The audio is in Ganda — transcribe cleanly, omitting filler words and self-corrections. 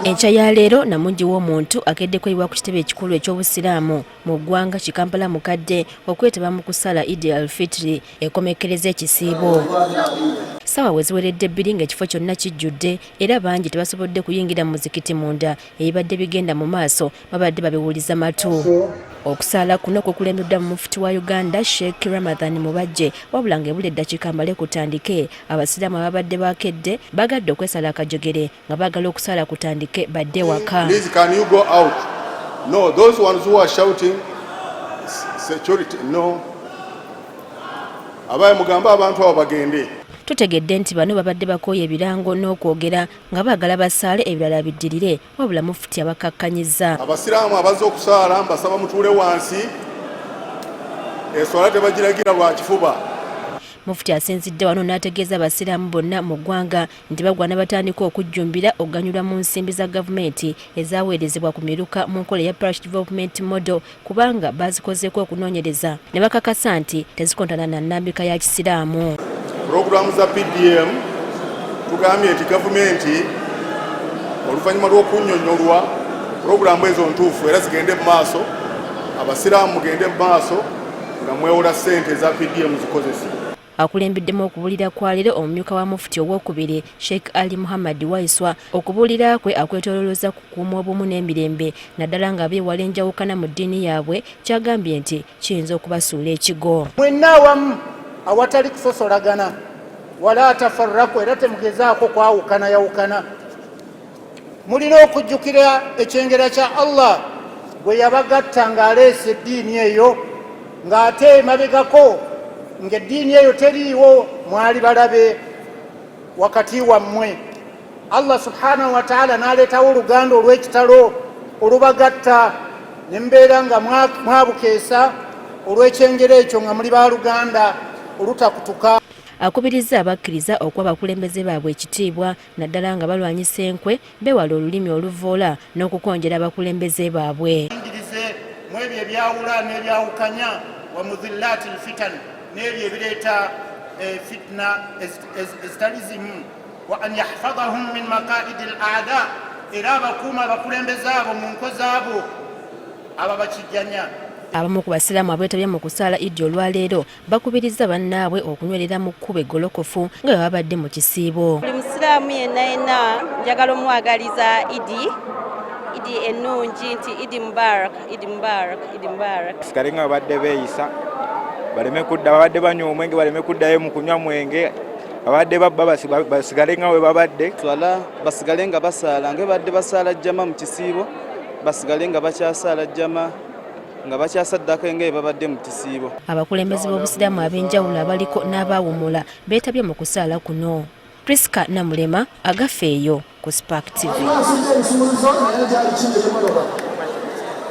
Enkya ya leero namungi w'omuntu akedde kweyiwa ku kitebe ekikulu eky'Obusiraamu mu ggwanga ki Kampala Mukadde okwetaba mu kusala Idi al-Fitri ekomekkereza ekisiibo. Ssaawa we ziweredde bbiri ng'ekifo kyonna kijjudde era bangi tebasobodde kuyingira mu muzikiti munda ebibadde bigenda mu maaso babadde babiwuliza matu. Okusaala kuno kukulembeddwa mu mufuti wa Uganda Sheikh Ramadhan Mubajje wabula ng'ebula eddakiika mbale kutandike abasiraamu ababadde bakedde bagadde okwesala akajogere nga baagala okusaala kutandike badde ewaka. Please, can you go out? No, those ones who are shouting security, no. Abaye mugambe abantu abo bagende. Tutegedde nti bano babadde bakooye ebirango n'okwogera nga baagala basaale ebirala biddirire wabula mufuti abakkakkanyizza. Abasiraamu abazze okusaala mbasaba mutuule wansi, eswala tebagiragira lwa kifuba. Mufuti asinzidde wano n'ategeeza abasiraamu bonna mu ggwanga nti bagwana batandika okujjumbira okuganyulwa mu nsimbi za gavumenti ezaweerezebwa ku miruka mu nkola eya Parish Development Model kubanga baazikozeeko okunoonyereza ne bakakasa nti tezikontana na nnambika ya Kisiraamu. Pulogulaamu za PDM tugambye nti gavumenti oluvannyuma lw'okunnyonnyolwa pulogulaamu ezo ntuufu era zigende mu maaso, abasiraamu mugende mu maaso nga mwewola ssente eza PDM zikozese. Akulembeddemu okubuulira kwa leero omumyuka wa Mufti owokubiri Sheikh Ali Muhammad Waiswa okubuulira kwe akwetoololozza ku kukuuma obumu n'emirembe naddala nga beewala enjawukana mu ddiini yaabwe ky'agambye nti kiyinza okubasuula ekigo. Mwenna awamu awatali kusosolagana wala tafarraku era temugezaako kwawukanayawukana. Mulina okujjukira ekyengera kya Allah bwe yabagatta ng'aleese eddiini eyo ng'ate emabegako ng'eddiini eyo teriiwo mwali balabe wakati wammwe. Allah subhanahu wa ta'ala n'aleetawo oluganda olw'ekitalo olubagatta ne mubeera nga mwabukeesa olw'ekyengera ekyo nga muli baluganda olutakutuka. Akubirizza abakkiriza okuwa abakulembeze baabwe ekitiibwa naddala nga balwanyisa enkwe, beewale olulimi oluvvoola n'okukonjera abakulembeze baabwe. Yingirize mu ebyo ebyawula n'ebyawukanya wa mudhillaati lfitan n'ebyo ebireeta eh, fitna ezitali zimu wa an yahfadhahum min makaidi l aada era abakuuma abakulembeze abo mu nko zaabo ababakijjanya. Abamu ku Basiraamu abeetabye mu kusaala Iddi olwaleero bakubirizza bannaabwe okunywerera mu kkubo eggolokofu nga bwe babadde mu kisiibo. Buli Musiraamu yenna yenna njagala omwagaliza Idi, Idi ennungi nti Idi Mubarak, Idi Mubarak, Idi Mubarak. Basigale nga babadde beeyisa baleme kudda, babadde banywa omwenge baleme kuddayo mu kunywa mwenge, babadde babba basigale nga bwe babadde. Swala basigale nga basaala nga babadde basaala jjama mu kisiibo, basigale nga bakyasaala jjama nga bakyasaddaka nga babadde mu kisiibo. Abakulembeze b'Obusiraamu ab'enjawulo abaliko n'abaawumula beetabye mu kusaala kuno. Prisca Namulema, Agafeeyo ku Spark TV.